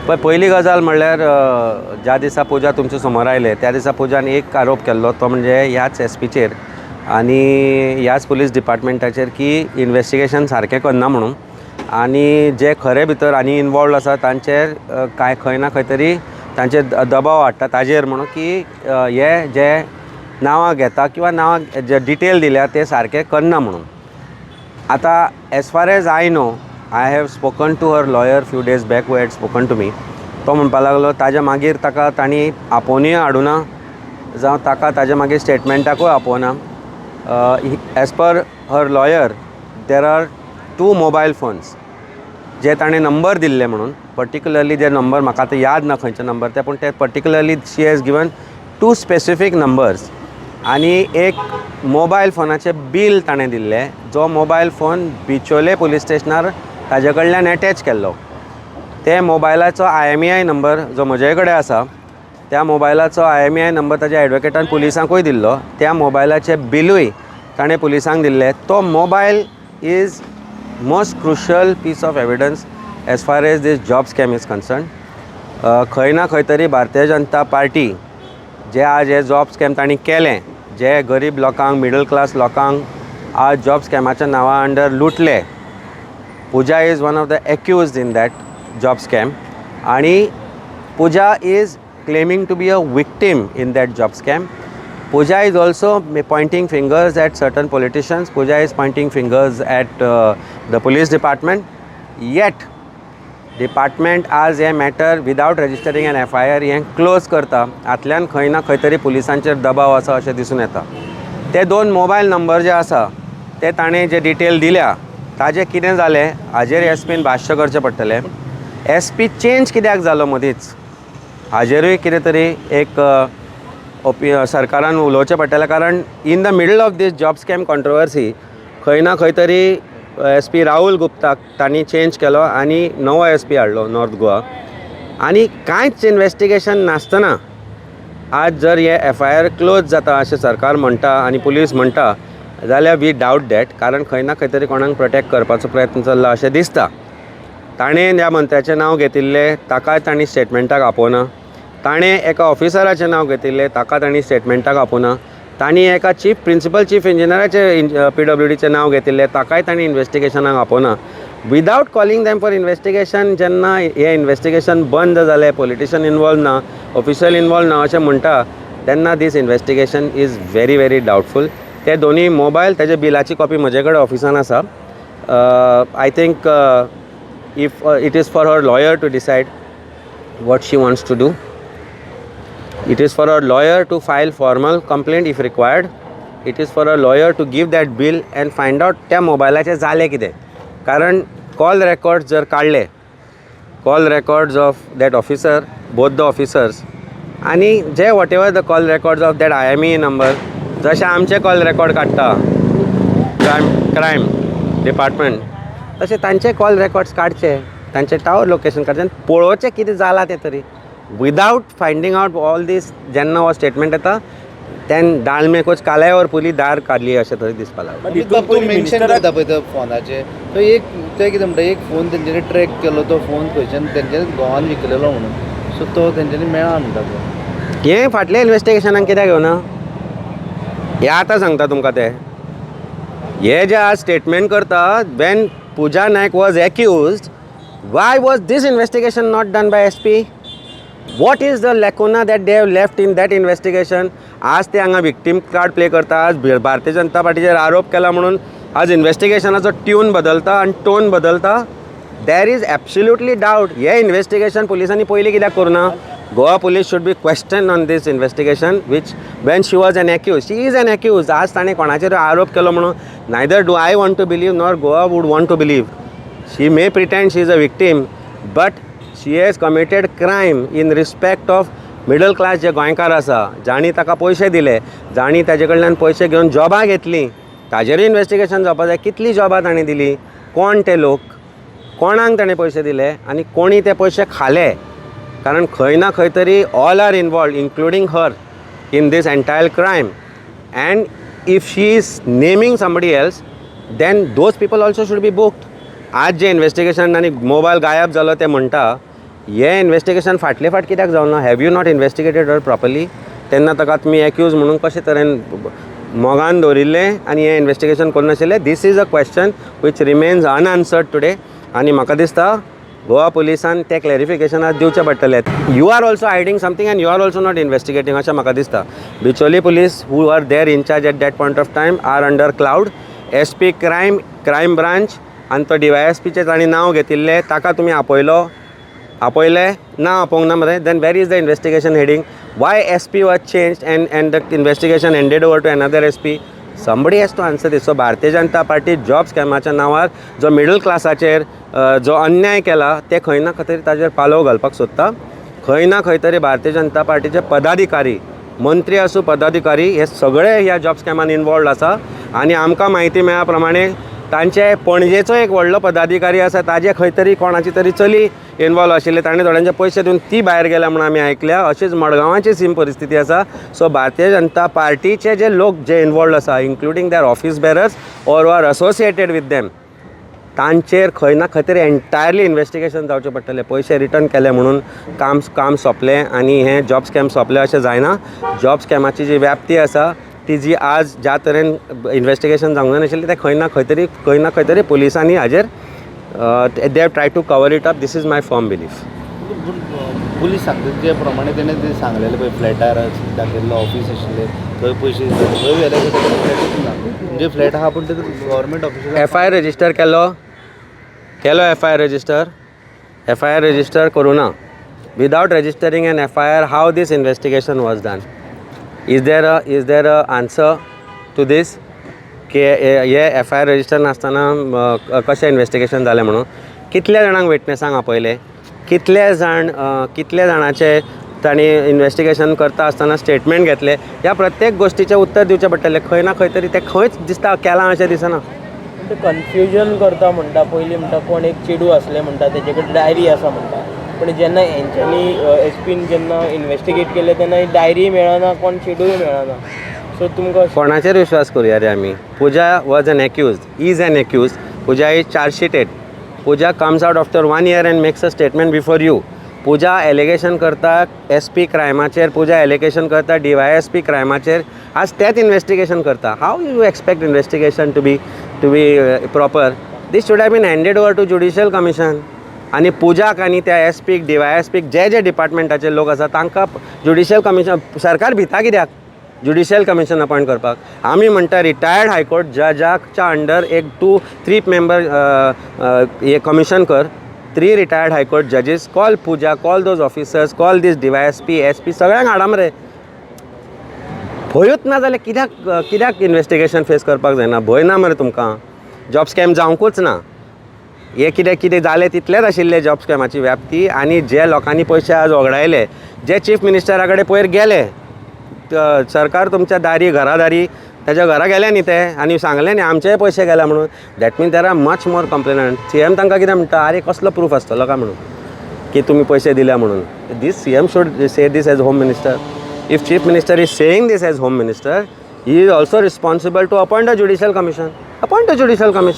पळय, पयली गजाल म्हणल्यार ज्या दिसा पुजा तुमच्या समोर आयले त्या दिसा पुजान एक आरोप केल्लो, तो म्हणजे ह्याच एसपीचेर आनी ह्याच पुलीस डिपार्टमेंटाचेर की इन्वेस्टिगेशन सारकें करना म्हणून आनी जे खरे भितर आनी इनवॉल्वड आसा तांचेर कांय खंय ना खंय तरी तांचेर दबाव हाडटा ताजेर म्हणून की हे जे नांवां घेता किंवा नांवां जे डिटेल दिल्या ते सारके करना म्हणून. आतां as far as I know, I have spoken to her lawyer few days back, who had spoken to me. तो म्हणपा लागलो ताज्या मागीर ताका तांणी आपोवनूय हाडुना जावं ताका ताज्या मागीर स्टेटमेंटाकूय आपोवना. As per her lawyer, there are two mobile phones जे ताणें नंबर दिल्ले म्हणून, पर्टिक्युलरली जे नंबर म्हाका आतां याद ना खंयचे नंबर ते, पूण ते particularly she has given two specific numbers आनी एक मोबायल फोनाचें बील ताणें दिल्लें, जो मोबायल फोन बिचोले पुलीस स्टेशनार ताजे कडल्यान एटॅच केल्लो. ते मोबायलाचो आयएमईआय नंबर जो म्हजे कडेन आसा, त्या मोबायलाचो आयएमईआय नंबर ताज्या एडवोकेटान पुलिसांकूय दिल्लो. त्या मोबायलाचें बिलूय ताणें पुलिसांक दिल्लें. तो mobile is most crucial piece of evidence as far as this job scam is concern. खंय ना खंय तरी भारतीय जनता पार्टी जे आज हे जॉब स्कॅम तांणी केलें, जे गरीब लोकांक, मिडल क्लास लोकांक आज जॉब स्कॅमाच्या नांवा अंडर लुटले. Pooja is one of the accused in that job scam आणि Pooja is claiming to be a victim in that job scam. Pooja is also pointing fingers at certain politicians. Pooja is pointing fingers at the police department. Yet, department आज हें matter without registering an FIR हें close करता. हातल्यान खंय ना खंय तरी पुलिसांचेर दबाव आसा अशें दिसून येता. ते दोन मोबायल नंबर जे आसा, ते ताणें जे डिटेल दिल्या ताजें कितें जालें, हाजेर एसपीन भाश्य करचें पडटलें. एसपी चेंज कित्याक जालो मदींच, हाजेरूय कितें तरी एक ओपी सरकारान उलोवचें पडटलें, कारण in the middle of this job scam controversy खंय ना खंय तरी एसपी राहुल गुप्ताक तांणी चेंज केलो आनी नवो एसपी हाडलो नॉर्थ गोवा. आनी कांयच इन्वेस्टिगेशन नासतना आज जर हे एफआयआर क्लोज जाता अशें सरकार म्हणटा आनी पुलीस म्हणटा जाल्यार we doubt that, कारण खंय ना खंय तरी कोणाक प्रोटेक्ट करपाचो प्रयत्न चल्ला अशें दिसता. ताणें ह्या मंत्र्याचें नांव घेतिल्लें, ताकाय तांणी स्टेटमेंटाक आपोवना. ताणें एका ऑफिसराचें नांव घेतिल्लें, ताका तांणी स्टेटमेंटाक आपोवना. तांणी एका चीफ प्रिंसिपल चीफ इंजिनियराचें, पीडब्ल्यूडीचें नांव घेतिल्लें, ताकाय तांणी इन्वेस्टिगेशनाक आपोवना. Without calling them for investigation जेन्ना हें इन्वेस्टिगेशन बंद जालें, पॉलिटिशन इनवॉल्व ना, ऑफिशियल इनवॉल्व ना अशें म्हणटा, तेन्ना this investigation is very very doubtful. ते दोनूय मोबायल, तेजे बिलाची कॉपी म्हजे कडेन ऑफिसान आसा. I think if it is for her lawyer to decide what she wants to do. It is for her lawyer to file formal complaint if required. It is for a lawyer to give that bill and find out त्या मोबायलाचें जालें कितें, कारण call record जर काडले, call records of that officer, both the officers आनी जे whatever the call records of that IMEI number, जशे आमचे कॉल रेकॉर्ड काडटा क्रायम डिपार्टमेंट, तशें तांचे कॉल रेकॉर्ड्स काडचे, तांचे टावर लोकेशन काडचें आनी पळोवचें कितें जालां तें तरी. Without finding out all this जेन्ना हो स्टेटमेंट येता, तेन्ना दाल में कुछ काला है और पुरी दाल काली अशें तरी दिसपा लागता. तूं तूं मेन्शन करता पळय त्या फोनाचे, तो एक ते कितें म्हणटा, एक फोन तेंच्यांनी ट्रॅक केलो, तो फोन खंयच्यान तेंच्यांनी घोवान विकलेलो म्हणून, सो तो तेंच्यांनी मेळ्ळा म्हणटा तो. हें फाटल्या इन्वेस्टिगेशनाक कित्याक घेवना, हें आतां सांगता तुमकां. ते हे जे आज स्टेटमेंट करता, when Pooja Naik was accused, why was this investigation not done by SP? What is the lacuna that they have left in that investigation? आज ते हांगा विक्टीम कार्ड प्ले करता. आज भारतीय जनता पार्टीचेर आरोप केला म्हणून आज इन्वेस्टिगेशनाचो ट्यून बदलता आनी टोन बदलता. There is absolutely doubt. हे इन्वेस्टिगेशन पुलिसांनी पयलीं कित्याक करूना? Goa Police should be question on this investigation which when she was an accused. She is an accused. आज ताणें कोणाचेर आरोप केलो म्हणून neither do I want to believe nor Goa would want to believe. She may pretend she is a victim, but she has committed crime in respect of middle class जे गोंयकार आसा, जांणी ताका पयशे दिले, जांणी ताजे कडल्यान पयशे घेवन जॉबां घेतलीं. ताजेरूय इन्वेस्टिगेशन जावपा जाय. कितलीं जॉबां ताणें दिलीं, कोण ते लोक, कोणाक ताणें पयशे दिले आनी कोणी ते पयशे खाले, कारण खंय ना खंय तरी all are involved, including her, in this entire crime. And if she is naming somebody else, then those people also should be booked. आज जे इन्वेस्टिगेशन आनी मोबायल गायब जालो ते म्हणटा, हें इन्वेस्टिगेशन फाटले फाट कित्याक जावना? Have you not investigated her properly? तेन्ना ताका तुमी एक्यूज म्हणून कशे तरेन मोगान दवरिल्लें आनी हें इन्वेस्टिगेशन करूं नाशिल्लें? This is a question which remains unanswered today. आनी म्हाका दिसता गोवा पुलिसान तें क्लॅरिफिकेशन आज दिवचें पडटलें. You are also hiding something and you are also not investigating, अशें म्हाका दिसता. Bicholim police who are there in charge at that point of time are under cloud. SP crime, crime branch आनी तो डिवायएसपीचें तांणी नांव घेतिल्लें, ताका तुमी आपयलो, आपयले ना, आपोवंक ना मरे? Then where is the investigation heading? Why SP was change and the investigation handed over to another SP? Somebody has to answer this. So Bharatiya Janata party job स्कॅमाच्या नांवार जो मिडल क्लासाचेर जो अन्याय केला, ते खंय ना खंय तरी ताजेर पालव घालपाक सोदता. खंय ना खंय तरी भारतीय जनता पार्टीचे पदाधिकारी, मंत्री आसूं, पदाधिकारी, हे सगळे ह्या जॉब स्कॅमान इनवॉल्ड आसा. आनी आमकां म्हायती मेळ्ळ्या प्रमाणे तांचे पणजेचो एक व्हडलो पदाधिकारी आसा, ताजे खंय तरी कोणाची तरी चली इनवॉल्व आशिल्ली, ताणें थोड्यांचे पयशे दिवन ती भायर गेल्या म्हणून आमी आयकल्या. अशीच मडगांवाची सेम परिस्थिती आसा. सो भारतीय जनता पार्टीचे जे लोक जे इनवॉल्ड आसा, including their office bearers or are associated with them, तांचेर खंय ना खंय तरी एंटायरली इन्वेस्टिगेशन जावचें पडटलें. पयशे रिटर्न केले म्हणून काम सोंपलें आनी हें जॉब स्कॅम सोंपलें अशें जायना. जॉब स्कॅमाची जी व्याप्ती आसा, ती जी आज ज्या तरेन इन्वेस्टिगेशन जावंक नाशिल्लें, तें खंय ना खंय तरी पुलिसांनी हाजेर they have try to cover it up. This is my firm belief. Police सांगता ते प्रमाणे तेणें ते सांगलेलें पळय, फ्लॅटार दाखयल्लो ऑफीस आशिल्लें, थंय पयशे दिले, थंय व्हेले, फ्लॅटूच ना. म्हणजे फ्लॅट आहा पूण ते गव्हर्मेंट ऑफिशियल एफआयआर रजिस्टर केलो, केलो एफआयआर रजिस्टर? एफआयआर रजिस्टर करूं ना. Without registering an FIR, how this investigation was done? Is there a answer to this की हे एफआयआर रजिस्टर नासतना कशें इन्वेस्टिगेशन जालें म्हणून? कितल्या जाणांक विटनेसांक आपयले? कितले जाणाचे तांणी इन्वेस्टिगेशन करता आसतना स्टेटमेंट घेतले? ह्या प्रत्येक गोश्टीचें उत्तर दिवचें पडटलें. खंय ना खंय तरी तें खंयच दिसता केलां अशें दिसना. ते कन्फ्युजन करता म्हणटा. पयलीं म्हणटा कोण एक चेडूं आसलें म्हणटा, तेजे कडेन डायरी आसा म्हणटा, पूण जेन्ना हेंच्यांनी एसपीन जेन्ना इन्वेस्टिगेट केलें तेन्ना डायरी मेळना, कोण चेडूंय मेळना. सो तुमकां कोणाचेर विश्वास करुया रे आमी? Pooja was an accused, is an accused. Pooja is chargesheeted. Pooja comes out after one year and makes a statement before you. Pooja allegation करता एसपी क्रायमाचेर, पुजा एलिगेशन करता डीवायएसपी क्रायमाचेर. आज तेच इन्वेस्टिगेशन करता. How you expect investigation to be proper? This should have been handed over to judicial commission. आनी पुजाक आनी त्या एसपीक, डीवायएसपीक, जे जे डिपार्टमेंटाचे लोक आसा तांकां ज्युडिशियल कमिशन. सरकार भिता कित्याक ज्युडिशियल कमिशन अपॉयंट करपाक? आमी म्हणटा, रिटायर्ड हायकोर्ट जजाच्या अंडर एक टू थ्री मेंबर हे कमिशन कर, three retired high court judges. Call Pooja, call those officers, call this DySP, SP, सगळ्यांक हाडा मरे. भंयूच ना जाल्यार कित्याक इन्वेस्टिगेशन फेस करपाक जायना? भंय ना मरे तुमकां? जॉब स्कॅम जावंकूच ना. हे कितें कितें जालें तितलेंच आशिल्लें जॉब स्कॅमाची व्याप्ती. आनी जे लोकांनी पयशे आज वगडायले, जे चीफ मिनिस्टरा कडेन पयर गेले, सरकार तुमच्या दारी, घरा दारी, ताच्या घरा गेले न्ही ते आनी सांगलें न्ही आमचेय पयशे गेले म्हणून, that mean there are much more complainant. CM तांकां कितें म्हणटा? आरे, कसलो प्रूफ आसतलो काय म्हणून की तुमी पयशे दिल्या म्हणून? This CM should say this as home minister. If chief minister is saying this as home minister, he is also responsible to appoint a judicial commission. Appoint a judicial commission.